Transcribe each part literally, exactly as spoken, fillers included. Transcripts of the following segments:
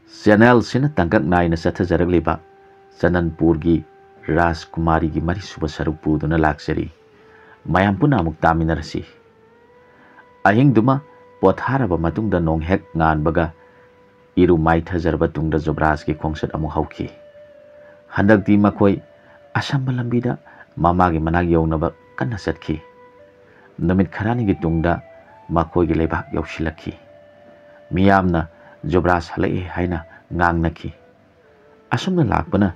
ꯆꯦꯅꯦꯜꯁꯤꯅ ꯇꯥꯡꯀꯛ ꯅꯥꯏꯅ ꯆꯠꯊꯖꯔꯛꯂꯤꯕ ꯆꯅꯟꯄꯨꯔꯒꯤ ꯔꯥꯖꯀꯨꯃꯥꯔꯤꯒꯤ ꯃꯔꯤꯁꯨꯕ ꯁꯔꯨꯛ ꯄꯨꯗꯨꯅ ꯂꯥꯛꯆꯔꯤ꯫ ꯃꯌꯥꯝ ꯄꯨꯟꯅ ꯑꯃꯨꯛ ꯇꯥꯃꯤꯟꯅꯔꯁꯤ꯫ ꯑꯍꯤꯡꯗꯨꯃ ꯄꯣꯊꯥꯔꯕ ꯃꯇꯨꯡꯗ ꯅꯣꯡ ꯍꯦꯛ ꯉꯥꯟꯕꯒ ꯏꯔꯨ ꯃꯥꯏꯊꯖꯔꯕ ꯇꯨꯡꯗ ꯖꯨꯕ꯭ꯔꯥꯖꯀꯤ ꯈꯣꯡꯆꯠ ꯑꯃꯨꯛ ꯍꯧꯈꯤ꯫ ꯍꯟꯗꯛꯇꯤ ꯃꯈꯣꯏ ꯑꯁꯝꯕ ꯂꯝꯕꯤꯗ ꯃꯃꯥꯒꯤ ꯃꯅꯥꯛ ꯌꯧꯅꯕ ꯀꯟꯅ ꯆꯠꯈꯤ꯫ ꯅꯨꯃꯤꯠ ꯈꯔꯅꯤꯒꯤ ꯇꯨꯡꯗ ꯃꯈꯣꯏꯒꯤ ꯂꯩꯕꯥꯛ ꯌꯧꯁꯤꯜꯂꯛꯈꯤ꯫ ꯃꯤꯌꯥꯝꯅ ꯖꯨꯕ꯭ꯔꯥꯖ ꯍꯜꯂꯛꯑꯦ ꯍꯥꯏꯅ ꯉꯥꯡꯅꯈꯤ꯫ ꯑꯁꯨꯝꯅ ꯂꯥꯛꯄꯅ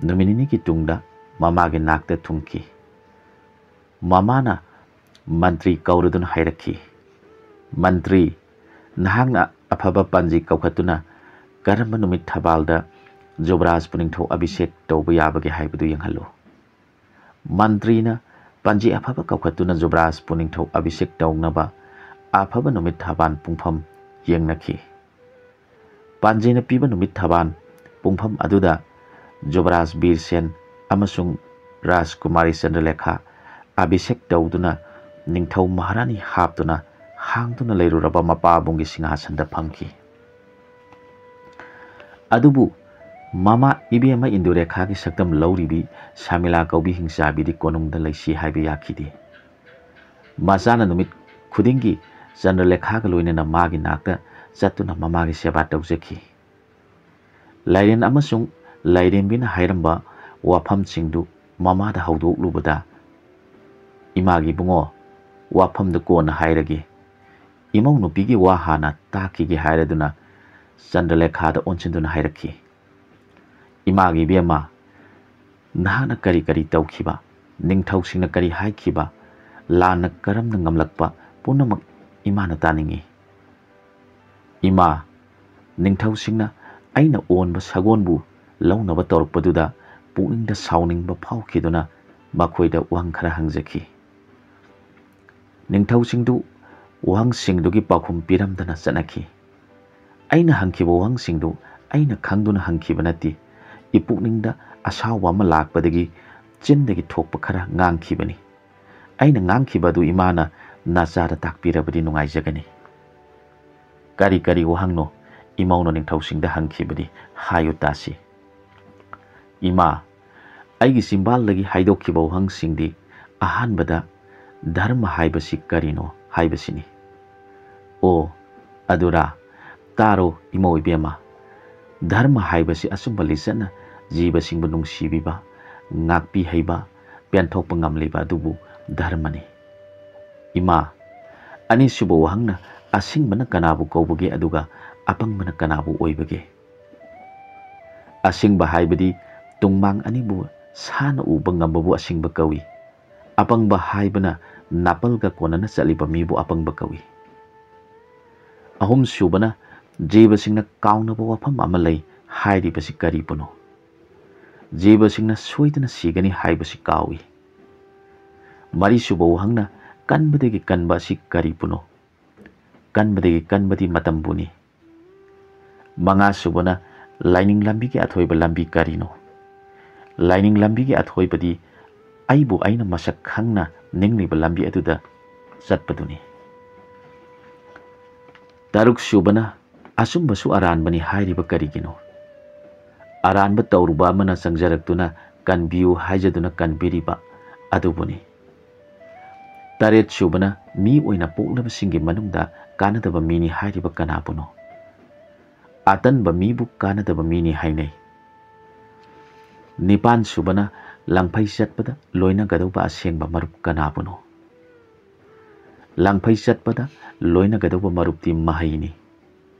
ꯅꯨꯃꯤꯠ ꯅꯤꯅꯤꯒꯤ ꯇꯨꯡꯗ ꯃꯃꯥꯒꯤ ꯅꯥꯛꯇ ꯊꯨꯡꯈꯤ꯫ ꯃꯃꯥꯅ ꯃꯟꯇ꯭ꯔꯤ ꯀꯧꯔꯗꯨꯅ ꯍꯥꯏꯔꯛꯈꯤ, "ꯃꯟꯇ꯭ꯔꯤ, ꯅꯍꯥꯛꯅ ꯑꯐꯕ ꯄꯥꯟꯖꯤ ꯀꯧꯈꯠꯇꯨꯅ ꯀꯔꯝꯕ ꯅꯨꯃꯤꯠ ꯊꯕꯥꯜꯗ ꯖꯨꯕ꯭ꯔꯥꯖꯄꯨ ꯅꯤꯡꯊꯧ ꯑꯚꯤꯁꯦꯛ ꯇꯧꯕ ꯌꯥꯕꯒꯦ ꯍꯥꯏꯕꯗꯨ ꯌꯦꯡꯍꯜꯂꯨ꯫" ꯃꯟꯇ꯭ꯔꯤꯅ ꯄꯥꯟꯖꯤ ꯑꯐꯕ ꯀꯧꯈꯠꯇꯨꯅ ꯖꯨꯕ꯭ꯔꯥꯖꯄꯨ ꯅꯤꯡꯊꯧ ꯑꯚꯤꯁꯦꯛ ꯇꯧꯅꯕ ꯑꯐꯕ ꯅꯨꯃꯤꯠ ꯊꯕꯥꯜ ꯄꯨꯡꯐꯝ ꯌꯦꯡꯅꯈꯤ꯫ ꯄꯥꯟꯖꯤꯅ ꯄꯤꯕ ꯅꯨꯃꯤꯠ ꯊꯕꯥꯜ ꯄꯨꯡꯐꯝ ꯑꯗꯨꯗ ꯖꯨꯕꯔꯥꯖ ꯕꯤꯔꯁꯦꯟ ꯑꯃꯁꯨꯡ ꯔꯥꯖꯀꯨꯃꯥꯔꯤ ꯆꯟꯗ꯭ꯔꯂꯦꯈꯥ ꯑꯚꯤꯁꯦꯛ ꯇꯧꯗꯨꯅ ꯅꯤꯡꯊꯧ ꯃꯍꯥꯔꯥꯅꯤ ꯍꯥꯞꯇꯨꯅ ꯍꯥꯡꯗꯨꯅ ꯂꯩꯔꯨꯔꯕ ꯃꯄꯥꯕꯨꯡꯒꯤ ꯁꯤꯡꯍꯥꯁꯟꯗ ꯐꯝꯈꯤ꯫ ꯑꯗꯨꯕꯨ ꯃꯃꯥ ꯏꯕꯦꯝꯃ ꯏꯟꯗꯨꯔꯦꯈꯥꯒꯤ ꯁꯛꯇꯝ ꯂꯧꯔꯤꯕꯤ ꯁꯥꯃꯤꯂꯥ ꯀꯧꯕꯤ ꯍꯤꯡꯆꯥꯕꯤꯗꯤ ꯀꯣꯅꯨꯡꯗ ꯂꯩꯁꯤ ꯍꯥꯏꯕ ꯌꯥꯈꯤꯗꯦ꯫ ꯃꯆꯥꯅ ꯅꯨꯃꯤꯠ ꯈꯨꯗꯤꯡꯒꯤ ꯆꯟꯗ꯭ꯔꯂꯦꯈꯥꯒ ꯂꯣꯏꯅꯅ ꯃꯥꯒꯤ ꯅꯥꯛꯇ ꯆꯠꯇꯨꯅ ꯃꯃꯥꯒꯤ ꯁꯦꯕꯥ ꯇꯧꯖꯈꯤ꯫ ꯂꯥꯏꯔꯦꯟ ꯑꯃꯁꯨꯡ ꯂꯥꯏꯔꯦꯝꯕꯤꯅ ꯍꯥꯏꯔꯝꯕ ꯋꯥꯐꯝꯁꯤꯡꯗꯨ ꯃꯃꯥꯗ ꯍꯧꯗꯣꯛꯂꯨꯕꯗ, "ꯏꯃꯥꯒꯤ ꯏꯕꯨꯡꯉꯣ, ꯋꯥꯐꯝꯗꯨ ꯀꯣꯟꯅ ꯍꯥꯏꯔꯒꯦ, ꯏꯃꯧ ꯅꯨꯄꯤꯒꯤ ꯋꯥ ꯍꯥꯟꯅ ꯇꯥꯈꯤꯒꯦ" ꯍꯥꯏꯔꯗꯨꯅ ꯆꯟꯗ꯭ꯔꯂꯦꯈꯥꯗ ꯑꯣꯟꯁꯤꯟꯗꯨꯅ ꯍꯥꯏꯔꯛꯈꯤ꯫ "ꯏꯃꯥꯒꯤ ꯏꯕꯦꯝꯃ, ꯅꯍꯥꯛꯅ ꯀꯔꯤ ꯀꯔꯤ ꯇꯧꯈꯤꯕ, ꯅꯤꯡꯊꯧꯁꯤꯡꯅ ꯀꯔꯤ ꯍꯥꯏꯈꯤꯕ, ꯂꯥꯟꯅ ꯀꯔꯝꯅ ꯉꯝꯂꯛꯄ ꯄꯨꯝꯅꯃꯛ ꯏꯃꯥꯅ ꯇꯥꯅꯤꯡꯏ꯫ ꯏꯃꯥ, ꯅꯤꯡꯊꯧꯁꯤꯡꯅ ꯑꯩꯅ ꯑꯣꯟꯕ ꯁꯒꯣꯜꯕꯨ ꯂꯧꯅꯕ ꯇꯧꯔꯛꯄꯗꯨꯗ ꯄꯨꯛꯅꯤꯡꯗ ꯁꯥꯎꯅꯤꯡꯕ ꯐꯥꯎꯈꯤꯗꯨꯅ ꯃꯈꯣꯏꯗ ꯋꯥꯍꯪ ꯈꯔ ꯍꯪꯖꯈꯤ꯫ ꯅꯤꯡꯊꯧꯁꯤꯡꯗꯨ ꯋꯥꯍꯪꯁꯤꯡꯗꯨꯒꯤ ꯄꯥꯎꯈꯨꯝ ꯄꯤꯔꯝꯗꯅ ꯆꯠꯅꯈꯤ꯫ ꯑꯩꯅ ꯍꯪꯈꯤꯕ ꯋꯥꯍꯪꯁꯤꯡꯗꯨ ꯑꯩꯅ ꯈꯪꯗꯨꯅ ꯍꯪꯈꯤꯕ ꯅꯠꯇꯦ꯫ ꯏꯄꯨꯛꯅꯤꯡꯗ ꯑꯁꯥꯎꯕ ꯑꯃ ꯂꯥꯛꯄꯗꯒꯤ ꯆꯤꯟꯗꯒꯤ ꯊꯣꯛꯄ ꯈꯔ ꯉꯥꯡꯈꯤꯕꯅꯤ꯫ ꯑꯩꯅ ꯉꯥꯡꯈꯤꯕ ꯑꯗꯨ ꯏꯃꯥꯅ ꯅꯆꯥꯗ ꯇꯥꯛꯄꯤꯔꯕꯗꯤ ꯅꯨꯡꯉꯥꯏꯖꯒꯅꯤ꯫" "ꯀꯔꯤ ꯀꯔꯤ ꯋꯥꯍꯪꯅꯣ? ꯏꯃꯧꯅ ꯅꯤꯡꯊꯧꯁꯤꯡꯗ ꯍꯪꯈꯤꯕꯅꯤ꯫ ꯍꯥꯏꯌꯨ ꯇꯥꯁꯤ꯫ ꯏꯃꯥ, ꯑꯩꯒꯤ ꯆꯤꯝꯕꯥꯜꯗꯒꯤ ꯍꯥꯏꯗꯣꯛꯈꯤꯕ ꯋꯥꯍꯪꯁꯤꯡꯗꯤ ꯑꯍꯥꯟꯕꯗ "ꯙꯔꯃ ꯍꯥꯏꯕꯁꯤ ꯀꯔꯤꯅꯣ?" ꯍꯥꯏꯕꯁꯤꯅꯤ꯫ ꯑꯣ, ꯑꯗꯨꯔꯥ? ꯇꯥꯔꯣ ꯏꯃꯧ ꯏꯕꯦꯝꯃ, ꯙꯔꯃ ꯍꯥꯏꯕꯁꯤ ꯑꯆꯨꯝꯕ ꯂꯤꯆꯠꯅ ꯖꯤꯕꯁꯤꯡꯕꯨ ꯅꯨꯡꯁꯤꯕꯤꯕ, ꯉꯥꯛꯄꯤ ꯍꯩꯕ, ꯄꯦꯟꯊꯣꯛꯄ ꯉꯝꯂꯤꯕ ꯑꯗꯨꯕꯨ ꯙꯔꯃꯅꯤ꯫ ꯏꯃꯥ, ꯑꯅꯤꯁꯨꯕ ꯋꯥꯍꯪꯅ ꯑꯁꯤꯡꯕꯅ ꯀꯅꯥꯕꯨ ꯀꯧꯕꯒꯦ ꯑꯗꯨꯒ ꯑꯄꯪꯕꯅ ꯀꯅꯥꯕꯨ ꯑꯣꯏꯕꯒꯦ? ꯑꯁꯤꯡꯕ ꯍꯥꯏꯕꯗꯤ ꯇꯨꯡꯃꯥꯡ ꯑꯅꯤꯕꯨ ꯁꯥꯟꯅ ꯎꯕ ꯉꯝꯕꯕꯨ ꯑꯁꯤꯡꯕ ꯀꯧꯏ꯫ ꯑꯄꯪꯕ ꯍꯥꯏꯕꯅ ꯅꯥꯄꯜꯒ ꯀꯣꯟꯅꯅ ꯆꯠꯂꯤꯕ ꯃꯤꯕꯨ ꯑꯄꯪꯕ ꯀꯧꯏ꯫ ꯑꯍꯨꯝꯁꯨꯕꯅ ꯖꯤꯕꯁꯤꯡꯅ ꯀꯥꯎꯅꯕ ꯋꯥꯐꯝ ꯑꯃ ꯂꯩ ꯍꯥꯏꯔꯤꯕꯁꯤ ꯀꯔꯤꯕꯨꯅꯣ? ꯖꯤꯕꯁꯤꯡꯅ ꯁꯣꯏꯗꯅ ꯁꯤꯒꯅꯤ ꯍꯥꯏꯕꯁꯤ ꯀꯥꯎꯏ꯫ ꯃꯔꯤꯁꯨꯕ ꯋꯥꯍꯪꯅ ꯀꯟꯕꯗꯒꯤ ꯀꯟꯕ ꯑꯁꯤ ꯀꯔꯤꯕꯨꯅꯣ? ꯀꯟꯕꯗꯒꯤ ꯀꯟꯕꯗꯤ ꯃꯇꯝꯕꯨꯅꯤ꯫ ꯃꯉꯥꯁꯨꯕꯅ ꯂꯥꯏꯅꯤꯡ ꯂꯝꯕꯤꯒꯤ ꯑꯊꯣꯏꯕ ꯂꯝꯕꯤ ꯀꯔꯤꯅꯣ? ꯂꯥꯏꯅꯤꯡ ꯂꯝꯕꯤꯒꯤ ꯑꯊꯣꯏꯕꯗꯤ ꯑꯩꯕꯨ ꯑꯩꯅ ꯃꯁꯛ ꯈꯪꯅ ꯅꯤꯡꯂꯤꯕ ꯂꯝꯕꯤ ꯑꯗꯨꯗ ꯆꯠꯄꯗꯨꯅꯤ꯫ ꯇꯔꯨꯛꯁꯨꯕꯅ ꯑꯆꯨꯝꯕꯁꯨ ꯑꯔꯥꯟꯕꯅꯤ ꯍꯥꯏꯔꯤꯕ ꯀꯔꯤꯒꯤꯅꯣ? ꯑꯔꯥꯟꯕ ꯇꯧꯔꯨꯕ ꯑꯃꯅ ꯆꯪꯖꯔꯛꯇꯨꯅ ꯀꯟꯕꯤꯌꯨ ꯍꯥꯏꯖꯗꯨꯅ ꯀꯟꯕꯤꯔꯤꯕ ꯑꯗꯨꯕꯨꯅꯤ꯫ ꯇꯔꯦꯠꯁꯨꯕꯅ ꯃꯤ ꯑꯣꯏꯅ ꯄꯣꯛꯂꯕꯁꯤꯡꯒꯤ ꯃꯅꯨꯡꯗ ꯀꯥꯟꯅꯗꯕ ꯃꯤꯅꯤ ꯍꯥꯏꯔꯤꯕ ꯀꯅꯥꯕꯨꯅꯣ? ꯑꯇꯟꯕ ꯃꯤꯕꯨ ꯀꯥꯟꯅꯗꯕ ꯃꯤꯅꯤ ꯍꯥꯏꯅꯩ꯫ ꯅꯤꯄꯥꯟꯁꯨꯕꯅ ꯂꯪꯐꯩ ꯆꯠꯄꯗ ꯂꯣꯏꯅꯒꯗꯧꯕ ꯑꯁꯦꯡꯕ ꯃꯔꯨꯞ ꯀꯅꯥꯕꯨꯅꯣ? ꯂꯪꯐꯩ ꯆꯠꯄꯗ ꯂꯣꯏꯅꯒꯗꯧꯕ ꯃꯔꯨꯞꯇꯤ ꯃꯍꯩꯅꯤ꯫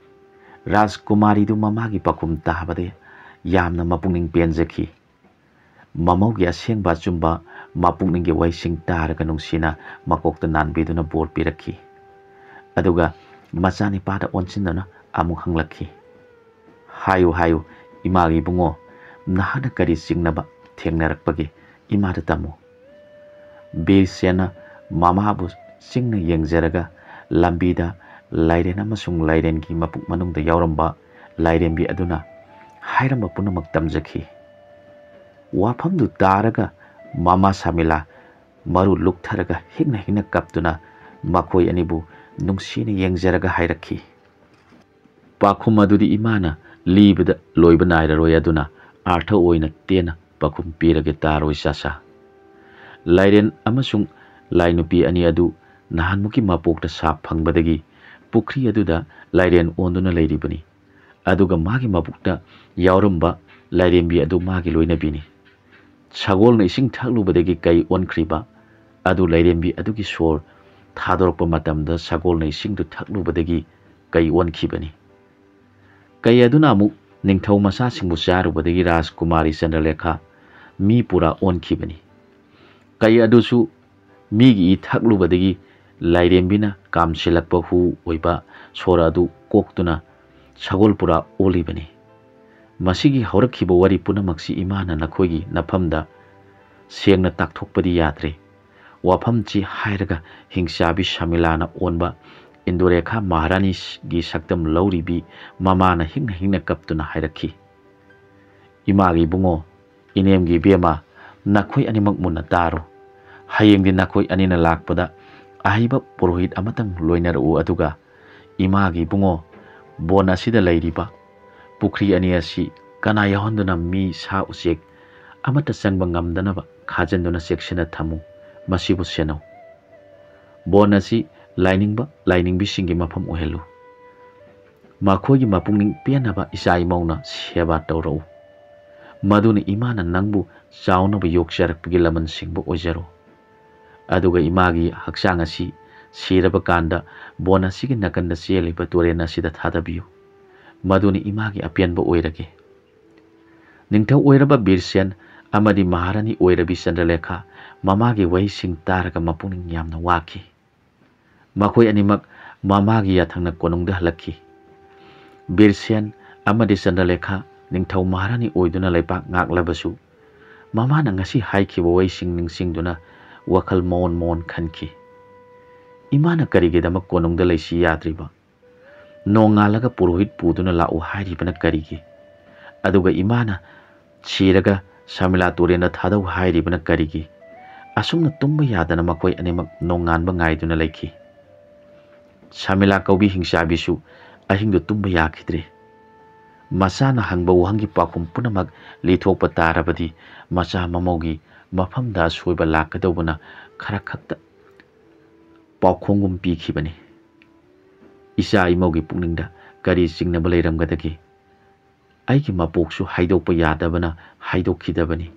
ꯔꯥꯖꯀꯨꯃꯥꯔꯤꯗꯨ ꯃꯃꯥꯒꯤ ꯄꯥꯎꯈꯨꯝ ꯇꯥꯕꯗ ꯌꯥꯝꯅ ꯃꯄꯨꯛꯅꯤꯡ ꯄꯦꯟꯖꯈꯤ꯫ ꯃꯃꯧꯒꯤ ꯑꯁꯦꯡꯕ ꯑꯆꯨꯝꯕ ꯃꯄꯨꯛꯅꯤꯡꯒꯤ ꯋꯥꯍꯩꯁꯤꯡ ꯇꯥꯔꯒ ꯅꯨꯡꯁꯤꯅ ꯃꯀꯣꯛꯇ ꯅꯥꯟꯕꯤꯗꯨꯅ ꯕꯣꯔ ꯄꯤꯔꯛꯈꯤ꯫ ꯑꯗꯨꯒ ꯃꯆꯥꯅꯤꯄꯥꯗ ꯑꯣꯟꯁꯤꯟꯗꯨꯅ ꯑꯃꯨꯛ ꯍꯪꯂꯛꯈꯤ, "ꯍꯥꯏꯌꯨ, ꯍꯥꯏꯌꯨ, ꯏꯃꯥꯒꯤ ꯏꯕꯨꯡꯉꯣ, ꯅꯍꯥꯛꯅ ꯀꯔꯤ ꯆꯤꯡꯅꯕ ꯊꯦꯡꯅꯔꯛꯄꯒꯦ? ꯏꯃꯥꯗ ꯇꯝꯃꯨ꯫" ꯕꯤꯔꯁꯦꯟꯅ ꯃꯃꯥꯕꯨ ꯆꯤꯡꯅ ꯌꯦꯡꯖꯔꯒ ꯂꯝꯕꯤꯗ ꯂꯥꯏꯔꯦꯟ ꯑꯃꯁꯨꯡ ꯂꯥꯏꯔꯦꯟꯒꯤ ꯃꯄꯨꯛ ꯃꯅꯨꯡꯗ ꯌꯥꯎꯔꯝꯕ ꯂꯥꯏꯔꯦꯝꯕꯤ ꯑꯗꯨꯅ ꯍꯥꯏꯔꯝꯕ ꯄꯨꯝꯅꯃꯛ ꯇꯝꯖꯈꯤ꯫ ꯋꯥꯐꯝꯗꯨ ꯇꯥꯔꯒ ꯃꯃꯥ ꯁꯥꯃꯤꯂꯥ ꯃꯔꯨ ꯂꯨꯛꯊꯔꯒ ꯍꯤꯛꯅ ꯍꯤꯛꯅ ꯀꯞꯇꯨꯅ ꯃꯈꯣꯏ ꯑꯅꯤꯕꯨ ꯅꯨꯡꯁꯤꯅ ꯌꯦꯡꯖꯔꯒ ꯍꯥꯏꯔꯛꯈꯤ, ꯄꯥꯎꯈꯨꯝ ꯑꯗꯨꯗꯤ ꯏꯃꯥꯅ ꯂꯤꯕꯗ ꯂꯣꯏꯕ ꯅꯥꯏꯔꯔꯣꯏ, ꯑꯗꯨꯅ ꯑꯥꯔꯊ ꯑꯣꯏꯅ ꯇꯦꯟꯅ ꯄꯥꯎꯈꯨꯝ ꯄꯤꯔꯒꯦ, ꯇꯥꯔꯣꯏ ꯆꯥꯁꯥ꯫ ꯂꯥꯏꯔꯦꯟ ꯑꯃꯁꯨꯡ ꯂꯥꯏꯅꯨꯄꯤ ꯑꯅꯤ ꯑꯗꯨ ꯅꯍꯥꯟꯃꯨꯛꯀꯤ ꯃꯄꯣꯛꯇ ꯁꯥꯞ ꯐꯪꯕꯗꯒꯤ ꯄꯨꯈ꯭ꯔꯤ ꯑꯗꯨꯗ ꯂꯥꯏꯔꯦꯟ ꯑꯣꯟꯗꯨꯅ ꯂꯩꯔꯤꯕꯅꯤ꯫ ꯑꯗꯨꯒ ꯃꯥꯒꯤ ꯃꯕꯨꯛꯇ ꯌꯥꯎꯔꯝꯕ ꯂꯥꯏꯔꯦꯝꯕꯤ ꯑꯗꯨ ꯃꯥꯒꯤ ꯂꯣꯏꯅꯕꯤꯅꯤ꯫ ꯁꯒꯣꯜꯅ ꯏꯁꯤꯡ ꯊꯛꯂꯨꯕꯗꯒꯤ ꯀꯩ ꯑꯣꯟꯈ꯭ꯔꯤꯕ ꯑꯗꯨ ꯂꯥꯏꯔꯦꯝꯕꯤ ꯑꯗꯨꯒꯤ ꯁꯣꯔ ꯊꯥꯗꯣꯔꯛꯄ ꯃꯇꯝꯗ ꯁꯒꯣꯜꯅ ꯏꯁꯤꯡꯗꯨ ꯊꯛꯂꯨꯕꯗꯒꯤ ꯀꯩ ꯑꯣꯟꯈꯤꯕꯅꯤ꯫ ꯀꯩ ꯑꯗꯨꯅ ꯑꯃꯨꯛ ꯅꯤꯡꯊꯧ ꯃꯆꯥꯁꯤꯡꯕꯨ ꯆꯥꯔꯨꯕꯗꯒꯤ ꯔꯥꯖꯀꯨꯃꯥꯔꯤ ꯆꯟꯗ꯭ꯔꯂꯦꯈꯥ ꯃꯤ ꯄꯨꯔꯥ ꯑꯣꯟꯈꯤꯕꯅꯤ꯫ ꯀꯩ ꯑꯗꯨꯁꯨ ꯃꯤꯒꯤ ꯏ ꯊꯛꯂꯨꯕꯗꯒꯤ ꯂꯥꯏꯔꯦꯝꯕꯤꯅ ꯀꯥꯝꯁꯤꯜꯂꯛꯄ ꯍꯨ ꯑꯣꯏꯕ ꯁꯣꯔ ꯑꯗꯨ ꯀꯣꯛꯇꯨꯅ ꯁꯒꯣꯜ ꯄꯨꯔꯥ ꯑꯣꯜꯂꯤꯕꯅꯤ꯫ ꯃꯁꯤꯒꯤ ꯍꯧꯔꯛꯈꯤꯕ ꯋꯥꯔꯤ ꯄꯨꯝꯅꯃꯛꯁꯤ ꯏꯃꯥꯅ ꯅꯈꯣꯏꯒꯤ ꯅꯐꯝꯗ ꯁꯦꯡꯅ ꯇꯥꯛꯊꯣꯛꯄꯗꯤ ꯌꯥꯗ꯭ꯔꯦ꯫ ꯋꯥꯐꯝꯁꯤ ꯍꯥꯏꯔꯒ ꯍꯤꯡꯆꯥꯕꯤ ꯁꯃꯤꯂꯥꯅ ꯑꯣꯟꯕ ꯏꯟꯗꯨꯔꯦꯈꯥ ꯃꯍꯥꯔꯥꯅꯤꯒꯤ ꯁꯛꯇꯝ ꯂꯧꯔꯤꯕꯤ ꯃꯃꯥꯅ ꯍꯤꯡꯅ ꯍꯤꯡꯅ ꯀꯞꯇꯨꯅ ꯍꯥꯏꯔꯛꯈꯤ, "ꯏꯃꯥꯒꯤ ꯏꯕꯨꯡꯉꯣ, ꯏꯅꯦꯝꯒꯤ ꯏꯕꯦꯝꯃ, ꯅꯈꯣꯏ ꯑꯅꯤꯃꯛ ꯃꯨꯟꯅ ꯇꯥꯔꯣ꯫ ꯍꯌꯦꯡꯗꯤ ꯅꯈꯣꯏ ꯑꯅꯤꯅ ꯂꯥꯛꯄꯗ ꯑꯍꯩꯕ ꯄꯨꯔꯣꯍꯤꯠ ꯑꯃꯇꯪ ꯂꯣꯏꯅꯔꯛꯎ, ꯑꯗꯨꯒ ꯏꯃꯥꯒꯤ ꯏꯕꯨꯡꯉꯣ, ꯕꯣꯟ ꯑꯁꯤꯗ ꯂꯩꯔꯤꯕ ꯄꯨꯈ꯭ꯔꯤ ꯑꯅꯤ ꯑꯁꯤ ꯀꯅꯥ ꯌꯥꯎꯍꯟꯗꯨꯅ ꯃꯤ, ꯁꯥ ꯎꯆꯦꯛ ꯑꯃꯠꯇ ꯆꯪꯕ ꯉꯝꯗꯅꯕ ꯈꯥꯖꯤꯟꯗꯨꯅ ꯆꯦꯛꯁꯤꯟꯅ ꯊꯝꯃꯨ꯫ ꯃꯁꯤꯕꯨ ꯁꯦꯟꯅꯧ꯫ ꯕꯣꯟ ꯑꯁꯤ ꯂꯥꯏꯅꯤꯡꯕ ꯂꯥꯏꯅꯤꯡꯕꯤꯁꯤꯡꯒꯤ ꯃꯐꯝ ꯑꯣꯏꯍꯜꯂꯨ꯫ ꯃꯈꯣꯏꯒꯤ ꯃꯄꯨꯛꯅꯤꯡ ꯄꯦꯟꯅꯕ ꯏꯆꯥ ꯏꯃꯧꯅ ꯁꯦꯕꯥ ꯇꯧꯔꯛꯎ꯫ ꯃꯗꯨꯅ ꯏꯃꯥꯅ ꯅꯪꯕꯨ ꯆꯥꯎꯅꯕ ꯌꯣꯛꯆꯔꯛꯄꯒꯤ ꯂꯃꯟ ꯁꯤꯡꯕ ꯑꯣꯏꯖꯔꯣ꯫ ꯑꯗꯨꯒ ꯏꯃꯥꯒꯤ ꯍꯛꯆꯥꯡ ꯑꯁꯤ ꯁꯤꯔꯕ ꯀꯥꯟꯗ ꯕꯣꯟ ꯑꯁꯤꯒꯤ ꯅꯥꯀꯟꯗ ꯆꯦꯜꯂꯤꯕ ꯇꯨꯔꯦꯜ ꯑꯁꯤꯗ ꯊꯥꯗꯕꯤꯌꯨ꯫ ꯃꯗꯨꯅ ꯏꯃꯥꯒꯤ ꯑꯄꯦꯟꯕ ꯑꯣꯏꯔꯒꯦ꯫" ꯅꯤꯡꯊꯧ ꯑꯣꯏꯔꯕ ꯕꯤꯔꯁꯦꯟ ꯑꯃꯗꯤ ꯃꯍꯥꯔꯥꯅꯤ ꯑꯣꯏꯔꯕꯤ ꯆꯟꯗ꯭ꯔꯂꯦꯈꯥ ꯃꯃꯥꯒꯤ ꯋꯥꯍꯩꯁꯤꯡ ꯇꯥꯔꯒ ꯃꯄꯨꯛꯅꯤꯡ ꯌꯥꯝꯅ ꯋꯥꯈꯤ꯫ ꯃꯈꯣꯏ ꯑꯅꯤꯃꯛ ꯃꯃꯥꯒꯤ ꯌꯥꯊꯪꯅ ꯀꯣꯅꯨꯡꯗ ꯍꯜꯂꯛꯈꯤ꯫ ꯕꯤꯔꯁꯦꯟ ꯑꯃꯗꯤ ꯆꯟꯗ꯭ꯔꯂꯦꯈꯥ ꯅꯤꯡꯊꯧ ꯃꯍꯥꯔꯥꯅꯤ ꯑꯣꯏꯗꯨꯅ ꯂꯩꯄꯥꯛ ꯉꯥꯛꯂꯕꯁꯨ, ꯃꯃꯥꯅ ꯉꯁꯤ ꯍꯥꯏꯈꯤꯕ ꯋꯥꯍꯩꯁꯤꯡ ꯅꯤꯡꯁꯤꯡꯗꯨꯅ ꯋꯥꯈꯜ ꯃꯑꯣꯟ ꯃꯑꯣꯟ ꯈꯟꯈꯤ꯫ ꯏꯃꯥꯅ ꯀꯔꯤꯒꯤꯗꯃꯛ ꯀꯣꯅꯨꯡꯗ ꯂꯩꯁꯤ ꯌꯥꯗ꯭ꯔꯤꯕ? ꯅꯣꯡꯉꯥꯜꯂꯒ ꯄꯨꯔꯣꯍꯤꯠ ꯄꯨꯗꯨꯅ ꯂꯥꯛꯎ ꯍꯥꯏꯔꯤꯕꯅ ꯀꯔꯤꯒꯤ? ꯑꯗꯨꯒ ꯏꯃꯥꯅ ꯁꯤꯔꯒ ꯁꯃꯤꯂꯥ ꯇꯨꯔꯦꯟꯗ ꯊꯥꯗꯧ ꯍꯥꯏꯔꯤꯕꯅ ꯀꯔꯤꯒꯤ? ꯑꯁꯨꯝꯅ ꯇꯨꯝꯕ ꯌꯥꯗꯅ ꯃꯈꯣꯏ ꯑꯅꯤꯃꯛ ꯅꯣꯡꯉꯥꯟꯕ ꯉꯥꯏꯗꯨꯅ ꯂꯩꯈꯤ꯫ ꯁꯃꯤꯂꯥ ꯀꯧꯕꯤ ꯍꯤꯡꯆꯥꯕꯤꯁꯨ ꯑꯍꯤꯡꯗꯨ ꯇꯨꯝꯕ ꯌꯥꯈꯤꯗ꯭ꯔꯦ꯫ ꯃꯆꯥꯅ ꯍꯪꯕ ꯋꯥꯍꯪꯒꯤ ꯄꯥꯎꯈꯨꯝ ꯄꯨꯝꯅꯃꯛ ꯂꯤꯊꯣꯛꯄ ꯇꯥꯔꯕꯗꯤ ꯃꯆꯥ ꯃꯃꯧꯒꯤ ꯃꯐꯝꯗ ꯑꯁꯣꯏꯕ ꯂꯥꯛꯀꯗꯧꯕꯅ ꯈꯔ ꯈꯛꯇ ꯄꯥꯎꯈꯣꯡꯒꯨꯝ ꯄꯤꯈꯤꯕꯅꯤ꯫ ꯏꯆꯥ ꯏꯃꯧꯒꯤ ꯄꯨꯛꯅꯤꯡꯗ ꯀꯔꯤ ꯆꯤꯡꯅꯕ ꯂꯩꯔꯝꯒꯗꯒꯦ? ꯑꯩꯒꯤ ꯃꯄꯣꯛꯁꯨ ꯍꯥꯏꯗꯣꯛꯄ ꯌꯥꯗꯕꯅ ꯍꯥꯏꯗꯣꯛꯈꯤꯗꯕꯅꯤ꯫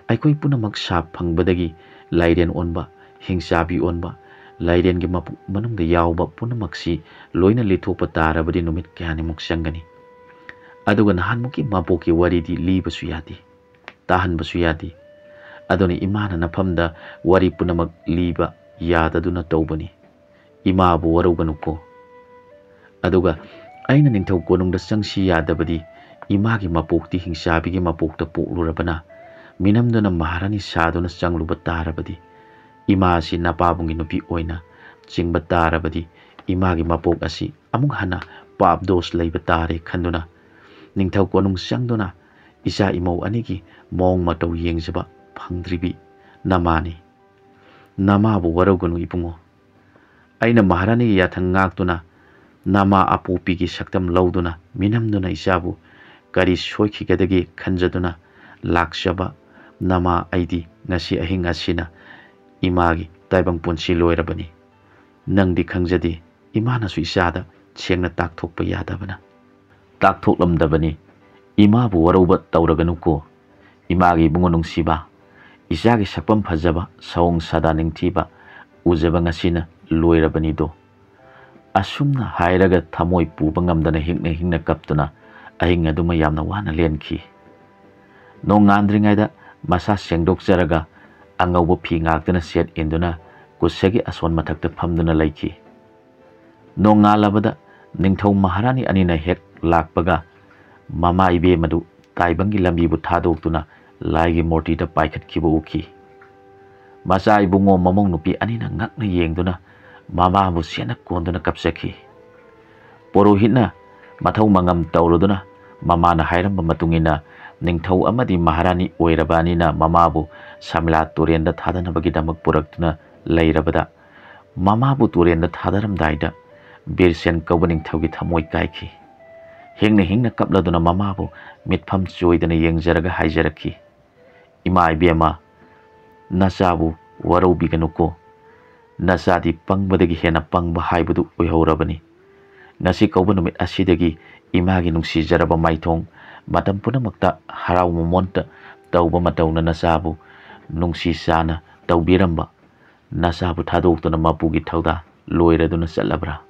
ꯑꯩꯈꯣꯏ ꯄꯨꯝꯅꯃꯛ ꯁꯥꯞ ꯐꯪꯕꯗꯒꯤ ꯂꯥꯏꯔꯦꯟ ꯑꯣꯟꯕ, ꯍꯤꯡꯆꯥꯕꯤ ꯑꯣꯟꯕ, ꯂꯥꯏꯔꯦꯟꯒꯤ ꯃꯄꯨꯛ ꯃꯅꯨꯡꯗ ꯌꯥꯎꯕ ꯄꯨꯝꯅꯃꯛꯁꯤ ꯂꯣꯏꯅ ꯂꯤꯊꯣꯛꯄ ꯇꯥꯔꯕꯗꯤ ꯅꯨꯃꯤꯠ ꯀꯌꯥꯅꯤꯃꯨꯛ ꯆꯪꯒꯅꯤ꯫ ꯑꯗꯨꯒ ꯅꯍꯥꯟꯃꯨꯛꯀꯤ ꯃꯄꯣꯛꯀꯤ ꯋꯥꯔꯤꯗꯤ ꯂꯤꯕꯁꯨ ꯌꯥꯗꯦ, ꯇꯥꯍꯟꯕꯁꯨ ꯌꯥꯗꯦ꯫ ꯑꯗꯨꯅ ꯏꯃꯥꯅ ꯅꯐꯝꯗ ꯋꯥꯔꯤ ꯄꯨꯝꯅꯃꯛ ꯂꯤꯕ ꯌꯥꯗꯗꯨꯅ ꯇꯧꯕꯅꯤ꯫ ꯏꯃꯥꯕꯨ ꯋꯥꯔꯧꯒꯅꯨꯀꯣ꯫ ꯑꯗꯨꯒ ꯑꯩꯅ ꯅꯤꯡꯊꯧ ꯀꯣꯅꯨꯡꯗ ꯆꯪꯁꯤ ꯌꯥꯗꯕꯗꯤ ꯏꯃꯥꯒꯤ ꯃꯄꯣꯛꯇꯤ ꯍꯤꯡꯆꯥꯕꯤꯒꯤ ꯃꯄꯣꯛꯇ ꯄꯣꯛꯂꯨꯔꯕꯅ ꯃꯤꯅꯝꯗꯨꯅ ꯃꯍꯥꯔꯥꯅꯤ ꯁꯥꯗꯨꯅ ꯆꯪꯂꯨꯕ ꯇꯥꯔꯕꯗꯤ ꯏꯃꯥ ꯑꯁꯤ ꯅꯄꯥꯕꯨꯡꯒꯤ ꯅꯨꯄꯤ ꯑꯣꯏꯅ ꯆꯤꯡꯕ ꯇꯥꯔꯕꯗꯤ ꯏꯃꯥꯒꯤ ꯃꯄꯣꯛ ꯑꯁꯤ ꯑꯃꯨꯛ ꯍꯟꯅ ꯄꯥꯞ ꯗꯣꯁ ꯂꯩꯕ ꯇꯥꯔꯦ ꯈꯟꯗꯨꯅ ꯅꯤꯡꯊꯧ ꯀꯣꯅꯨꯡ ꯆꯪꯗꯨꯅ ꯏꯆꯥ ꯏꯃꯧ ꯑꯅꯤꯒꯤ ꯃꯑꯣꯡ ꯃꯇꯧ ꯌꯦꯡꯖꯕ ꯐꯪꯗ꯭ꯔꯤꯕꯤ ꯅꯃꯥꯅꯤ꯫ ꯅꯃꯥꯕꯨ ꯋꯥꯔꯧꯒꯅꯨ ꯏꯕꯨꯡꯉꯣ꯫ ꯑꯩꯅ ꯃꯍꯥꯔꯥꯅꯤꯒꯤ ꯌꯥꯊꯪ ꯉꯥꯛꯇꯨꯅ ꯅꯃꯥ ꯑꯄꯣꯛꯄꯤꯒꯤ ꯁꯛꯇꯝ ꯂꯧꯗꯨꯅ ꯃꯤꯅꯝꯗꯨꯅ ꯏꯆꯥꯕꯨ ꯀꯔꯤ ꯁꯣꯏꯈꯤꯒꯗꯒꯦ ꯈꯟꯖꯗꯨꯅ ꯂꯥꯛꯆꯕ ꯅꯃꯥ ꯑꯩꯗꯤ ꯉꯁꯤ ꯑꯍꯤꯡ ꯑꯁꯤꯅ ꯏꯃꯥꯒꯤ ꯇꯥꯏꯕꯪ ꯄꯨꯟꯁꯤ ꯂꯣꯏꯔꯕꯅꯤ꯫ ꯅꯪꯗꯤ ꯈꯪꯖꯗꯦ, ꯏꯃꯥꯅꯁꯨ ꯏꯆꯥꯗ ꯁꯦꯡꯅ ꯇꯥꯛꯊꯣꯛꯄ ꯌꯥꯗꯕꯅ ꯇꯥꯛꯊꯣꯛꯂꯝꯗꯕꯅꯤ꯫ ꯏꯃꯥꯕꯨ ꯋꯥꯔꯧꯕ ꯇꯧꯔꯒꯅꯨꯀꯣ꯫ ꯏꯃꯥꯒꯤ ꯏꯕꯨꯡꯉꯣ ꯅꯨꯡꯁꯤꯕ, ꯏꯆꯥꯒꯤ ꯁꯛꯐꯝ ꯐꯖꯕ, ꯁꯑꯣꯡ ꯁꯥꯗꯥ ꯅꯤꯡꯊꯤꯕ ꯎꯖꯕ ꯉꯁꯤꯅ ꯂꯣꯏꯔꯕꯅꯤꯗꯣ꯫ ꯑꯁꯨꯝꯅ ꯍꯥꯏꯔꯒ ꯊꯃꯣꯏ ꯄꯨꯕ ꯉꯝꯗꯅ ꯍꯤꯡꯅ ꯍꯤꯡꯅ ꯀꯞꯇꯨꯅ ꯑꯍꯤꯡ ꯑꯗꯨꯃ ꯌꯥꯝꯅ ꯋꯥꯅ ꯂꯦꯟꯈꯤ꯫ ꯅꯣꯡꯉꯥꯟꯗ꯭ꯔꯤꯉꯩꯗ ꯃꯁꯥ ꯁꯦꯡꯗꯣꯛꯆꯔꯒ ꯑꯉꯧꯕ ꯐꯤ ꯉꯥꯛꯇꯅ ꯁꯦꯠ ꯏꯟꯗꯨꯅ ꯀꯨꯠꯁꯒꯤ ꯑꯁꯣꯟ ꯃꯊꯛꯇ ꯐꯝꯗꯨꯅ ꯂꯩꯈꯤ꯫ ꯅꯣꯡꯉꯥꯜꯂꯕꯗ ꯅꯤꯡꯊꯧ ꯃꯍꯥꯔꯥꯅꯤ ꯑꯅꯤꯅ ꯍꯦꯛ ꯂꯥꯛꯄꯒ ꯃꯃꯥ ꯏꯕꯦꯝ ꯑꯗꯨ ꯇꯥꯏꯕꯪꯒꯤ ꯂꯝꯕꯤꯕꯨ ꯊꯥꯗꯣꯛꯇꯨꯅ ꯂꯥꯏꯒꯤ ꯃꯨꯔꯇꯤꯗ ꯄꯥꯏꯈꯠꯈꯤꯕ ꯎꯈꯤ꯫ ꯃꯆꯥ ꯏꯕꯨꯡꯉꯣ ꯃꯃꯧ ꯅꯨꯄꯤ ꯑꯅꯤꯅ ꯉꯛꯅ ꯌꯦꯡꯗꯨꯅ ꯃꯃꯥꯕꯨ ꯁꯦꯠꯅ ꯀꯣꯟꯗꯨꯅ ꯀꯞꯆꯈꯤ꯫ ꯄꯨꯔꯣꯍꯤꯠꯅ ꯃꯊꯧ ꯃꯉꯝ ꯇꯧꯔꯗꯨꯅ ꯃꯃꯥꯅ ꯍꯥꯏꯔꯝꯕ ꯃꯇꯨꯡ ꯏꯟꯅ ꯅꯤꯡꯊꯧ ꯑꯃꯗꯤ ꯃꯍꯥꯔꯥꯅꯤ ꯑꯣꯏꯔꯕ ꯑꯅꯤꯅ ꯃꯃꯥꯕꯨ ꯁꯃꯤꯂꯥ ꯇꯨꯔꯦꯟꯗ ꯊꯥꯗꯅꯕꯒꯤꯗꯃꯛ ꯄꯨꯔꯛꯇꯨꯅ ꯂꯩꯔꯕꯗ ꯃꯃꯥꯕꯨ ꯇꯨꯔꯦꯟꯗ ꯊꯥꯗꯔꯝꯗꯥꯏꯗ ꯕꯤꯔꯁꯦꯟ ꯀꯧꯕ ꯅꯤꯡꯊꯧꯒꯤ ꯊꯃꯣꯏ ꯀꯥꯏꯈꯤ꯫ ꯍꯤꯡꯅ ꯍꯤꯡꯅ ꯀꯞꯂꯗꯨꯅ ꯃꯃꯥꯕꯨ ꯃꯤꯠꯐꯝ ꯆꯣꯏꯗꯅ ꯌꯦꯡꯖꯔꯒ ꯍꯥꯏꯖꯔꯛꯈꯤ, "ꯏꯃꯥ ꯏꯕꯦꯝꯃ, ꯅꯆꯥꯕꯨ ꯋꯥꯔꯧꯕꯤꯒꯅꯨꯀꯣ꯫ ꯅꯆꯥꯗꯤ ꯄꯪꯕꯗꯒꯤ ꯍꯦꯟꯅ ꯄꯪꯕ ꯍꯥꯏꯕꯗꯨ ꯑꯣꯏꯍꯧꯔꯕꯅꯤ꯫ ꯉꯁꯤ ꯀꯧꯕ ꯅꯨꯃꯤꯠ ꯑꯁꯤꯗꯒꯤ ꯏꯃꯥꯒꯤ ꯅꯨꯡꯁꯤꯖꯔꯕ ꯃꯥꯏꯊꯣꯡ, ꯃꯇꯝ ꯄꯨꯝꯅꯃꯛꯇ ꯍꯔꯥꯎ ꯃꯃꯣꯟꯇ ꯇꯧꯕ ꯃꯇꯧꯅ ꯅꯆꯥꯕꯨ ꯅꯨꯡꯁꯤ ꯆꯥꯅ ꯇꯧꯕꯤꯔꯝꯕ ꯅꯆꯥꯕꯨ ꯊꯥꯗꯣꯛꯇꯨꯅ ꯃꯄꯨꯒꯤ ꯊꯧꯗꯥ ꯂꯣꯏꯔꯗꯨꯅ ꯆꯠꯂꯕ꯭ꯔꯥ?"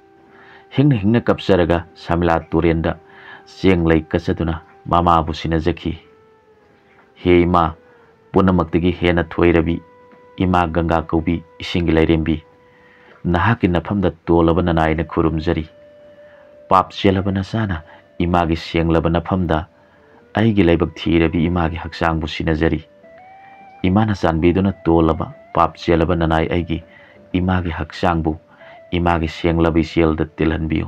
ꯍꯤꯡꯅ ꯍꯤꯡꯅ ꯀꯞꯆꯔꯒ ꯁꯃꯤꯂꯥ ꯇꯨꯔꯦꯟꯗ ꯆꯦꯡ ꯂꯩ ꯀꯠꯆꯗꯨꯅ ꯃꯃꯥꯕꯨ ꯁꯤꯟꯅꯖꯈꯤ꯫ "ꯍꯦ ꯏꯃꯥ, ꯄꯨꯝꯅꯃꯛꯇꯒꯤ ꯍꯦꯟꯅ ꯊꯣꯏꯔꯕꯤ ꯏꯃꯥ ꯒꯪꯒꯥ ꯀꯧꯕꯤ ꯏꯁꯤꯡꯒꯤ ꯂꯥꯏꯔꯦꯝꯕꯤ, ꯅꯍꯥꯛꯀꯤ ꯅꯐꯝꯗ ꯇꯣꯜꯂꯕ ꯅꯅꯥꯏꯅ ꯈꯨꯔꯨꯝꯖꯔꯤ꯫ ꯄꯥꯞ ꯆꯦꯜꯂꯕ ꯅꯆꯥꯅ ꯏꯃꯥꯒꯤ ꯁꯦꯡꯂꯕ ꯅꯐꯝꯗ ꯑꯩꯒꯤ ꯂꯥꯏꯕꯛ ꯊꯤꯔꯕꯤ ꯏꯃꯥꯒꯤ ꯍꯛꯆꯥꯡꯕꯨ ꯁꯤꯟꯅꯖꯔꯤ꯫ ꯏꯃꯥꯅ ꯆꯥꯟꯕꯤꯗꯨꯅ ꯇꯣꯜꯂꯕ ꯄꯥꯞ ꯆꯦꯜꯂꯕ ꯅꯅꯥꯏ ꯑꯩꯒꯤ ꯏꯃꯥꯒꯤ ꯍꯛꯆꯥꯡꯕꯨ ꯏꯃꯥꯒꯤ ꯁꯦꯡꯂꯕ ꯏꯆꯦꯜꯗ ꯇꯤꯜꯍꯟꯕꯤꯌꯨ꯫"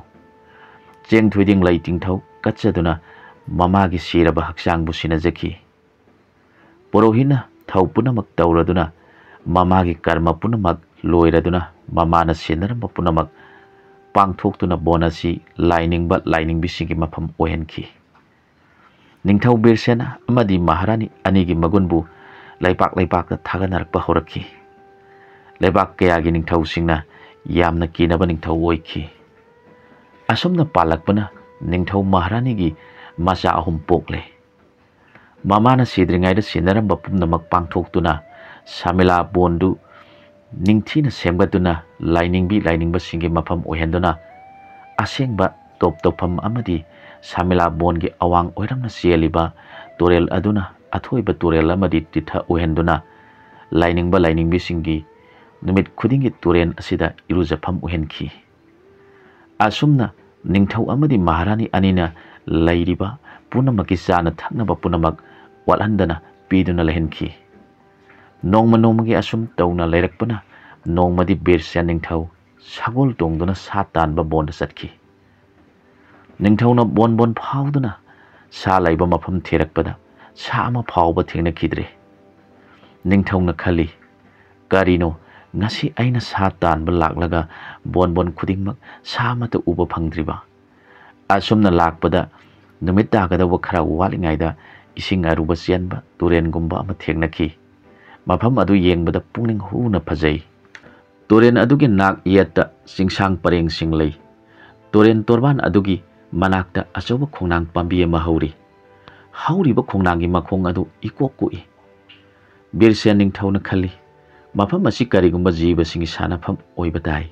ꯆꯦꯡ ꯊꯣꯏꯗꯤꯡ ꯂꯩ ꯇꯤꯡꯊꯧ ꯀꯠꯆꯗꯨꯅ ꯃꯃꯥꯒꯤ ꯁꯤꯔꯕ ꯍꯛꯆꯥꯡꯕꯨ ꯁꯤꯟꯅꯖꯈꯤ꯫ ꯄꯨꯔꯣꯍꯤꯠꯅ ꯊꯧ ꯄꯨꯝꯅꯃꯛ ꯇꯧꯔꯗꯨꯅ ꯃꯃꯥꯒꯤ ꯀꯔꯃ ꯄꯨꯝꯅꯃꯛ ꯂꯣꯏꯔꯗꯨꯅ ꯃꯃꯥꯅ ꯁꯤꯟꯅꯔꯝꯕ ꯄꯨꯝꯅꯃꯛ ꯄꯥꯡꯊꯣꯛꯇꯨꯅ ꯕꯣꯟ ꯑꯁꯤ ꯂꯥꯏꯅꯤꯡꯕ ꯂꯥꯏꯅꯤꯡꯕꯤꯁꯤꯡꯒꯤ ꯃꯐꯝ ꯑꯣꯏꯍꯟꯈꯤ꯫ ꯅꯤꯡꯊꯧ ꯕꯤꯔꯁꯦꯅ ꯑꯃꯗꯤ ꯃꯍꯥꯔꯥꯅꯤ ꯑꯅꯤꯒꯤ ꯃꯒꯨꯟꯕꯨ ꯂꯩꯄꯥꯛ ꯂꯩꯄꯥꯛꯇ ꯊꯥꯒꯠꯅꯔꯛꯄ ꯍꯧꯔꯛꯈꯤ꯫ ꯂꯩꯕꯥꯛ ꯀꯌꯥꯒꯤ ꯅꯤꯡꯊꯧꯁꯤꯡꯅ ꯌꯥꯝꯅ ꯀꯤꯅꯕ ꯅꯤꯡꯊꯧ ꯑꯣꯏꯈꯤ꯫ ꯑꯁꯨꯝꯅ ꯄꯥꯜꯂꯛꯄꯅ ꯅꯤꯡꯊꯧ ꯃꯍꯥꯔꯥꯅꯤꯒꯤ ꯃꯆꯥ ꯑꯍꯨꯝ ꯄꯣꯛꯂꯦ꯫ ꯃꯃꯥꯅ ꯁꯤꯗ꯭ꯔꯤꯉꯩꯗ ꯁꯤꯟꯅꯔꯝꯕ ꯄꯨꯝꯅꯃꯛ ꯄꯥꯡꯊꯣꯛꯇꯨꯅ ꯁꯥꯃꯤꯂꯥ ꯕꯣꯟꯗꯨ ꯅꯤꯡꯊꯤꯅ ꯁꯦꯝꯒꯠꯇꯨꯅ ꯂꯥꯏꯅꯤꯡꯕꯤ ꯂꯥꯏꯅꯤꯡꯕꯁꯤꯡꯒꯤ ꯃꯐꯝ ꯑꯣꯏꯍꯟꯗꯨꯅ ꯑꯁꯦꯡꯕ ꯇꯣꯞ ꯇꯣꯞꯐꯝ ꯑꯃꯗꯤ ꯁꯥꯃꯤꯂꯥ ꯕꯣꯟꯒꯤ ꯑꯋꯥꯡ ꯑꯣꯏꯔꯝꯅ ꯆꯦꯜꯂꯤꯕ ꯇꯨꯔꯦꯜ ꯑꯗꯨꯅ ꯑꯊꯣꯏꯕ ꯇꯨꯔꯦꯜ ꯑꯃꯗꯤ ꯇꯤꯊ ꯑꯣꯏꯍꯟꯗꯨꯅ ꯂꯥꯏꯅꯤꯡꯕ ꯂꯥꯏꯅꯤꯡꯕꯤꯁꯤꯡꯒꯤ ꯅꯨꯃꯤꯠ ꯈꯨꯗꯤꯡꯒꯤ ꯇꯨꯔꯦꯜ ꯑꯁꯤꯗ ꯏꯔꯨꯖꯐꯝ ꯑꯣꯏꯍꯟꯈꯤ꯫ ꯑꯁꯨꯝꯅ ꯅꯤꯡꯊꯧ ꯑꯃꯗꯤ ꯃꯍꯥꯔꯥꯅꯤ ꯑꯅꯤꯅ ꯂꯩꯔꯤꯕ ꯄꯨꯝꯅꯃꯛꯀꯤ ꯆꯥꯅ ꯊꯛꯅꯕ ꯄꯨꯝꯅꯃꯛ ꯋꯥꯠꯍꯟꯗꯅ ꯄꯤꯗꯨꯅ ꯂꯩꯍꯟꯈꯤ꯫ ꯅꯣꯡꯃ ꯅꯣꯡꯃꯒꯤ ꯑꯁꯨꯝ ꯇꯧꯅ ꯂꯩꯔꯛꯄꯅ ꯅꯣꯡꯃꯗꯤ ꯕꯤꯔꯁꯦꯟ ꯅꯤꯡꯊꯧ ꯁꯒꯣꯜ ꯇꯣꯡꯗꯨꯅ ꯁꯥ ꯇꯥꯟꯕ ꯕꯣꯟꯗ ꯆꯠꯈꯤ꯫ ꯅꯤꯡꯊꯧꯅ ꯕꯣꯟ ꯕꯣꯟ ꯐꯥꯎꯗꯨꯅ ꯁꯥ ꯂꯩꯕ ꯃꯐꯝ ꯊꯤꯔꯛꯄꯗ ꯁꯥ ꯑꯃ ꯐꯥꯎꯕ ꯊꯦꯡꯅꯈꯤꯗ꯭ꯔꯦ꯫ ꯅꯤꯡꯊꯧꯅ ꯈꯜꯂꯤ, "ꯀꯔꯤꯅꯣ ꯉꯁꯤ ꯑꯩꯅ ꯁꯥ ꯇꯥꯟꯕ ꯂꯥꯛꯂꯒ ꯕꯣꯟꯕꯣꯟ ꯈꯨꯗꯤꯡꯃꯛ ꯁꯥ ꯑꯃꯠꯇ ꯎꯕ ꯐꯪꯗ꯭ꯔꯤꯕ? ꯑꯁꯨꯝꯅ ꯂꯥꯛꯄꯗ ꯅꯨꯃꯤꯠ ꯇꯥꯒꯗꯧꯕ ꯈꯔ ꯋꯥꯠꯂꯤꯉꯩꯗ ꯏꯁꯤꯡ ꯑꯔꯨꯕ ꯆꯦꯟꯕ ꯇꯨꯔꯦꯟꯒꯨꯝꯕ ꯑꯃ ꯊꯦꯡꯅꯈꯤ꯫ ꯃꯐꯝ ꯑꯗꯨ ꯌꯦꯡꯕꯗ ꯄꯨꯛꯅꯤꯡ ꯍꯨꯅ ꯐꯖꯩ꯫ ꯇꯨꯔꯦꯟ ꯑꯗꯨꯒꯤ ꯅꯥꯛ ꯌꯦꯠꯇ ꯆꯤꯡꯁꯥꯡ ꯄꯔꯦꯡꯁꯤꯡ ꯂꯩ꯫ ꯇꯨꯔꯦꯟ ꯇꯣꯔꯕꯥꯟ ꯑꯗꯨꯒꯤ ꯃꯅꯥꯛꯇ ꯑꯆꯧꯕ ꯈꯣꯡꯅꯥꯡ ꯄꯥꯝꯕꯤ ꯑꯃ ꯍꯧꯔꯤ꯫ ꯍꯧꯔꯤꯕ ꯈꯣꯡꯅꯥꯡꯒꯤ ꯃꯈꯣꯡ ꯑꯗꯨ ꯏꯀꯣꯛ ꯀꯣꯛꯏ꯫ ꯕꯤꯔꯁꯦꯟ ꯅꯤꯡꯊꯧꯅ ꯈꯜꯂꯤ, "ꯃꯐꯝ ꯑꯁꯤ ꯀꯔꯤꯒꯨꯝꯕ ꯖꯤꯕꯁꯤꯡꯒꯤ ꯁꯥꯟꯅꯐꯝ ꯑꯣꯏꯕ ꯇꯥꯏ꯫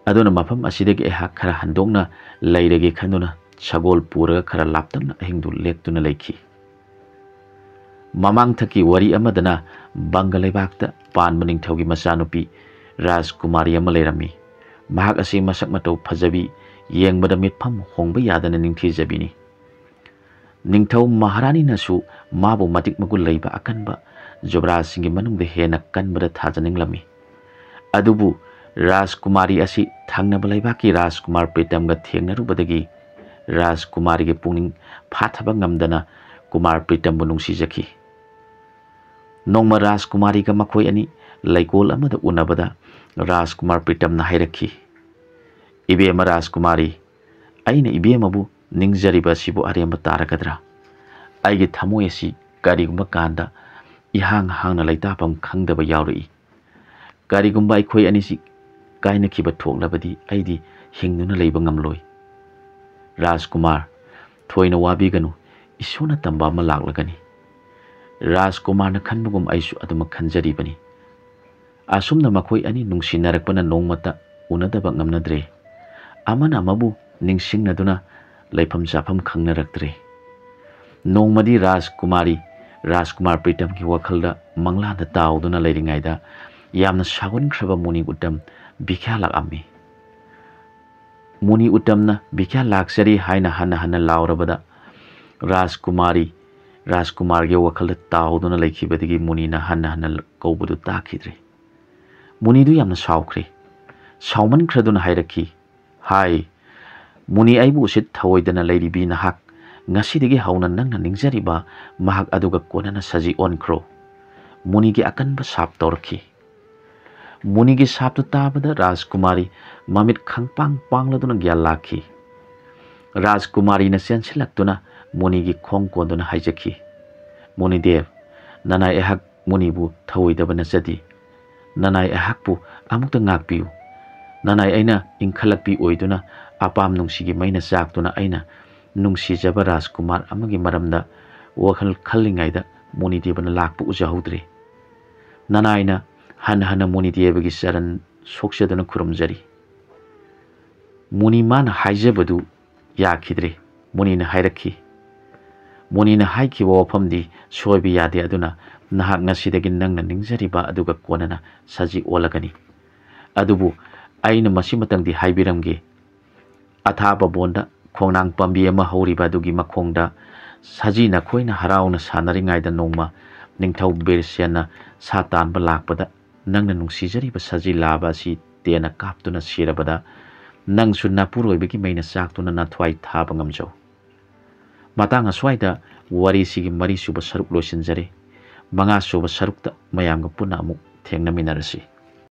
ꯑꯗꯨꯅ ꯃꯐꯝ ꯑꯁꯤꯗꯒꯤ ꯑꯩꯍꯥꯛ ꯈꯔ ꯍꯟꯗꯣꯛꯅ ꯂꯩꯔꯒꯦ" ꯈꯟꯗꯨꯅ ꯁꯒꯣꯜ ꯄꯨꯔꯒ ꯈꯔ ꯂꯥꯞꯇꯛꯅ ꯑꯍꯤꯡꯗꯨ ꯂꯦꯛꯇꯨꯅ ꯂꯩꯈꯤ꯫ ꯃꯃꯥꯡꯊꯛꯀꯤ ꯋꯥꯔꯤ ꯑꯃꯗꯅ ꯕꯪꯒ ꯂꯩꯕꯥꯛꯇ ꯄꯥꯟꯕ ꯅꯤꯡꯊꯧꯒꯤ ꯃꯆꯥꯅꯨꯄꯤ ꯔꯥꯖꯀꯨꯃꯥꯔꯤ ꯑꯃ ꯂꯩꯔꯝꯃꯤ꯫ ꯃꯍꯥꯛ ꯑꯁꯤ ꯃꯁꯛ ꯃꯇꯧ ꯐꯖꯕꯤ, ꯌꯦꯡꯕꯗ ꯃꯤꯠꯐꯝ ꯍꯣꯡꯕ ꯌꯥꯗꯅ ꯅꯤꯡꯊꯤꯖꯕꯤꯅꯤ꯫ ꯅꯤꯡꯊꯧ ꯃꯍꯥꯔꯥꯅꯤꯅꯁꯨ ꯃꯥꯕꯨ ꯃꯇꯤꯛ ꯃꯒꯨꯟ ꯂꯩꯕ ꯑꯀꯟꯕ ꯖꯨꯕꯔꯥꯖꯁꯤꯡꯒꯤ ꯃꯅꯨꯡꯗ ꯍꯦꯟꯅ ꯀꯟꯕꯗ ꯊꯥꯖꯅꯤꯡꯂꯝꯃꯤ꯫ ꯑꯗꯨꯕꯨ ꯔꯥꯖꯀꯨꯃꯥꯔꯤ ꯑꯁꯤ ꯊꯪꯅꯕ ꯂꯩꯕꯥꯛꯀꯤ ꯔꯥꯖꯀꯨꯃꯥꯔ ꯄ꯭ꯔꯤꯇꯝꯒ ꯊꯦꯡꯅꯔꯨꯕꯗꯒꯤ ꯔꯥꯖꯀꯨꯃꯥꯔꯤꯒꯤ ꯄꯨꯛꯅꯤꯡ ꯐꯥꯊꯕ ꯉꯝꯗꯅ ꯀꯨꯃꯥꯔ ꯄ꯭ꯔꯤꯇꯝꯕꯨ ꯅꯨꯡꯁꯤꯖꯈꯤ꯫ ꯅꯣꯡꯃ ꯔꯥꯖꯀꯨꯃꯥꯔꯤꯒ ꯃꯈꯣꯏ ꯑꯅꯤ ꯂꯩꯀꯣꯜ ꯑꯃꯗ ꯎꯅꯕꯗ ꯔꯥꯖꯀꯨꯃꯥꯔ ꯄ꯭ꯔꯤꯇꯝꯅ ꯍꯥꯏꯔꯛꯈꯤ, "ꯏꯕꯦꯝꯃ ꯔꯥꯖꯀꯨꯃꯥꯔꯤ, ꯑꯩꯅ ꯏꯕꯦꯝꯃꯕꯨ ꯅꯤꯡꯖꯔꯤꯕ ꯑꯁꯤꯕꯨ ꯑꯔꯦꯝꯕ ꯇꯥꯔꯒꯗ꯭ꯔꯥ? ꯑꯩꯒꯤ ꯊꯃꯣꯏ ꯑꯁꯤ ꯀꯔꯤꯒꯨꯝꯕ ꯀꯥꯟꯗ ꯏꯍꯥꯡ ꯍꯥꯡꯅ ꯂꯩꯇꯥꯐꯝ ꯈꯪꯗꯕ ꯌꯥꯎꯔꯛꯏ꯫ ꯀꯔꯤꯒꯨꯝꯕ ꯑꯩꯈꯣꯏ ꯑꯅꯤꯁꯤ ꯀꯥꯏꯅꯈꯤꯕ ꯊꯣꯛꯂꯕꯗꯤ ꯑꯩꯗꯤ ꯍꯤꯡꯗꯨꯅ ꯂꯩꯕ ꯉꯝꯂꯣꯏ꯫ ꯔꯥꯖꯀꯨꯃꯥꯔ, ꯊꯣꯏꯅ ꯋꯥꯕꯤꯒꯅꯨ, ꯏꯁꯣꯔꯅ ꯇꯝꯕ ꯑꯃ ꯂꯥꯛꯂꯒꯅꯤ꯫" ꯔꯥꯖꯀꯨꯃꯥꯔꯅ ꯈꯟꯕꯒꯨꯝ ꯑꯩꯁꯨ ꯑꯗꯨꯃꯛ ꯈꯟꯖꯔꯤꯕꯅꯤ꯫ ꯑꯁꯨꯝꯅ ꯃꯈꯣꯏ ꯑꯅꯤ ꯅꯨꯡꯁꯤꯅꯔꯛꯄꯅ ꯅꯣꯡꯃꯇ ꯎꯅꯗꯕ ꯉꯝꯅꯗ꯭ꯔꯦ꯫ ꯑꯃꯅ ꯑꯃꯕꯨ ꯅꯤꯡꯁꯤꯡꯅꯗꯨꯅ ꯂꯩꯐꯝ ꯆꯥꯐꯝ ꯈꯪꯅꯔꯛꯇ꯭ꯔꯦ꯫ ꯅꯣꯡꯃꯗꯤ ꯔꯥꯖꯀꯨꯃꯥꯔꯤ, ꯔꯥꯖꯀꯨꯃꯥꯔ ꯄ꯭ꯔꯤꯇꯝꯒꯤ ꯋꯥꯈꯜꯗ ꯃꯪꯂꯥꯟꯗ ꯇꯥꯎꯗꯨꯅ ꯂꯩꯔꯤꯉꯩꯗ ꯌꯥꯝꯅ ꯁꯥꯎꯒꯟꯈ꯭ꯔꯕ ꯃꯨꯅꯤ ꯎꯇꯝ ꯚꯤꯈ꯭ꯌꯥ ꯂꯥꯛꯑꯝꯃꯤ꯫ ꯃꯨꯅꯤ ꯎꯇꯝꯅ ꯚꯤꯈ꯭ꯌꯥ ꯂꯥꯛꯆꯔꯤ ꯍꯥꯏꯅ ꯍꯟꯅ ꯍꯟꯅ ꯂꯥꯎꯔꯕꯗ ꯔꯥꯖꯀꯨꯃꯥꯔꯤ, ꯔꯥꯖꯀꯨꯃꯥꯔꯒꯤ ꯋꯥꯈꯜꯗ ꯇꯥꯎꯗꯨꯅ ꯂꯩꯈꯤꯕꯗꯒꯤ ꯃꯨꯅꯤꯅ ꯍꯟꯅ ꯍꯟꯅ ꯀꯧꯕꯗꯨ ꯇꯥꯈꯤꯗ꯭ꯔꯦ꯫ ꯃꯨꯅꯤꯗꯨ ꯌꯥꯝꯅ ꯁꯥꯎꯈ꯭ꯔꯦ꯫ ꯁꯥꯎꯃꯟꯈ꯭ꯔꯗꯨꯅ ꯍꯥꯏꯔꯛꯈꯤ, "ꯍꯥꯏ, ꯃꯨꯅꯤ, ꯑꯩꯕꯨ ꯎꯁꯤꯠ ꯊꯑꯣꯏꯗꯅ ꯂꯩꯔꯤꯕꯤ ꯅꯍꯥꯛ, ꯉꯁꯤꯗꯒꯤ ꯍꯧꯅ ꯅꯪꯅ ꯅꯤꯡꯖꯔꯤꯕ ꯃꯍꯥꯛ ꯑꯗꯨꯒ ꯀꯣꯟꯅꯅ ꯁꯖꯤ ꯑꯣꯟꯈ꯭ꯔꯣ꯫" ꯃꯨꯅꯤꯒꯤ ꯑꯀꯟꯕ ꯁꯥꯞ ꯇꯧꯔꯛꯈꯤ꯫ ꯃꯨꯅꯤꯒꯤ ꯁꯥꯞꯇꯨ ꯇꯥꯕꯗ ꯔꯥꯖꯀꯨꯃꯥꯔꯤ ꯃꯃꯤꯠ ꯈꯪꯄꯥꯡ ꯄꯥꯡꯂꯗꯨꯅ ꯒ꯭ꯌꯥꯟ ꯂꯥꯛꯈꯤ꯫ ꯔꯥꯖꯀꯨꯃꯥꯔꯤꯅ ꯆꯦꯟꯁꯤꯜꯂꯛꯇꯨꯅ ꯃꯨꯅꯤꯒꯤ ꯈꯣꯡ ꯀꯣꯟꯗꯨꯅ ꯍꯥꯏꯖꯈꯤ, "ꯃꯨꯅꯤꯗꯦꯕ, ꯅꯅꯥꯏ ꯑꯩꯍꯥꯛ ꯃꯨꯅꯤꯕꯨ ꯊꯧꯑꯣꯏꯗꯕ ꯅꯠꯆꯗꯦ꯫ ꯅꯅꯥꯏ ꯑꯩꯍꯥꯛꯄꯨ ꯑꯃꯨꯛꯇ ꯉꯥꯛꯄꯤꯌꯨ꯫ ꯅꯅꯥꯏ ꯑꯩꯅ ꯏꯟꯈꯠꯂꯛꯄꯤ ꯑꯣꯏꯗꯨꯅ ꯑꯄꯥꯝ ꯅꯨꯡꯁꯤꯒꯤ ꯃꯩꯅ ꯆꯥꯛꯇꯨꯅ ꯑꯩꯅ ꯅꯨꯡꯁꯤꯖꯕ ꯔꯥꯖꯀꯨꯃꯥꯔ ꯑꯃꯒꯤ ꯃꯔꯝꯗ ꯋꯥꯈꯜ ꯈꯜꯂꯤꯉꯩꯗ ꯃꯨꯅꯤꯗꯦꯕꯅ ꯂꯥꯛꯄ ꯎꯖꯍꯧꯗ꯭ꯔꯦ꯫ ꯅꯅꯥꯏꯅ ꯍꯟꯅ ꯍꯟꯅ ꯃꯨꯅꯤꯗꯦꯕꯒꯤ ꯆꯔꯟ ꯁꯣꯛꯆꯗꯨꯅ ꯈꯨꯔꯨꯝꯖꯔꯤ꯫" ꯃꯨꯅꯤ ꯃꯥꯅ ꯍꯥꯏꯖꯕꯗꯨ ꯌꯥꯈꯤꯗ꯭ꯔꯦ꯫ ꯃꯨꯅꯤꯅ ꯍꯥꯏꯔꯛꯈꯤ, "ꯃꯨꯅꯤꯅ ꯍꯥꯏꯈꯤꯕ ꯋꯥꯐꯝꯗꯤ ꯁꯣꯏꯕ ꯌꯥꯗꯦ, ꯑꯗꯨꯅ ꯅꯍꯥꯛ ꯉꯁꯤꯗꯒꯤ ꯅꯪꯅ ꯅꯤꯡꯖꯔꯤꯕ ꯑꯗꯨꯒ ꯀꯣꯟꯅꯅ ꯁꯖꯤ ꯑꯣꯜꯂꯒꯅꯤ꯫ ꯑꯗꯨꯕꯨ ꯑꯩꯅ ꯃꯁꯤꯃꯇꯪꯗꯤ ꯍꯥꯏꯕꯤꯔꯝꯒꯦ, ꯑꯊꯥꯕ ꯕꯣꯟꯗ ꯈꯣꯡꯅꯥꯡ ꯄꯥꯝꯕꯤ ꯑꯃ ꯍꯧꯔꯤꯕ ꯑꯗꯨꯒꯤ ꯃꯈꯣꯡꯗ ꯁꯖꯤ ꯅꯈꯣꯏꯅ ꯍꯔꯥꯎꯅ ꯁꯥꯟꯅꯔꯤꯉꯩꯗ ꯅꯣꯡꯃ ꯅꯤꯡꯊꯧ ꯕꯤꯔꯁꯦꯟꯅ ꯁꯥ ꯇꯥꯟꯕ ꯂꯥꯛꯄꯗ ꯅꯪꯅ ꯅꯨꯡꯁꯤꯖꯔꯤꯕ ꯁꯖꯤ ꯂꯥꯕ ꯑꯁꯤ ꯇꯦꯟꯅ ꯀꯥꯞꯇꯨꯅ ꯁꯤꯔꯕꯗ ꯅꯪꯁꯨ ꯅꯄꯨꯔꯣꯏꯕꯒꯤ ꯃꯩꯅ ꯆꯥꯛꯇꯨꯅ ꯅꯊ꯭ꯋꯥꯏ ꯊꯥꯕ ꯉꯝꯖꯧ꯫" ꯃꯇꯥꯡ ꯑꯁ꯭ꯋꯥꯏꯗ ꯋꯥꯔꯤꯁꯤꯒꯤ ꯃꯔꯤꯁꯨꯕ ꯁꯔꯨꯛ ꯂꯣꯏꯁꯤꯟꯖꯔꯦ꯫ ꯃꯉꯥꯁꯨꯕ ꯁꯔꯨꯛꯇ ꯃꯌꯥꯝꯒ ꯄꯨꯟꯅ ꯑꯃꯨꯛ ꯊꯦꯡꯅꯃꯤꯟꯅꯔꯁꯤ꯫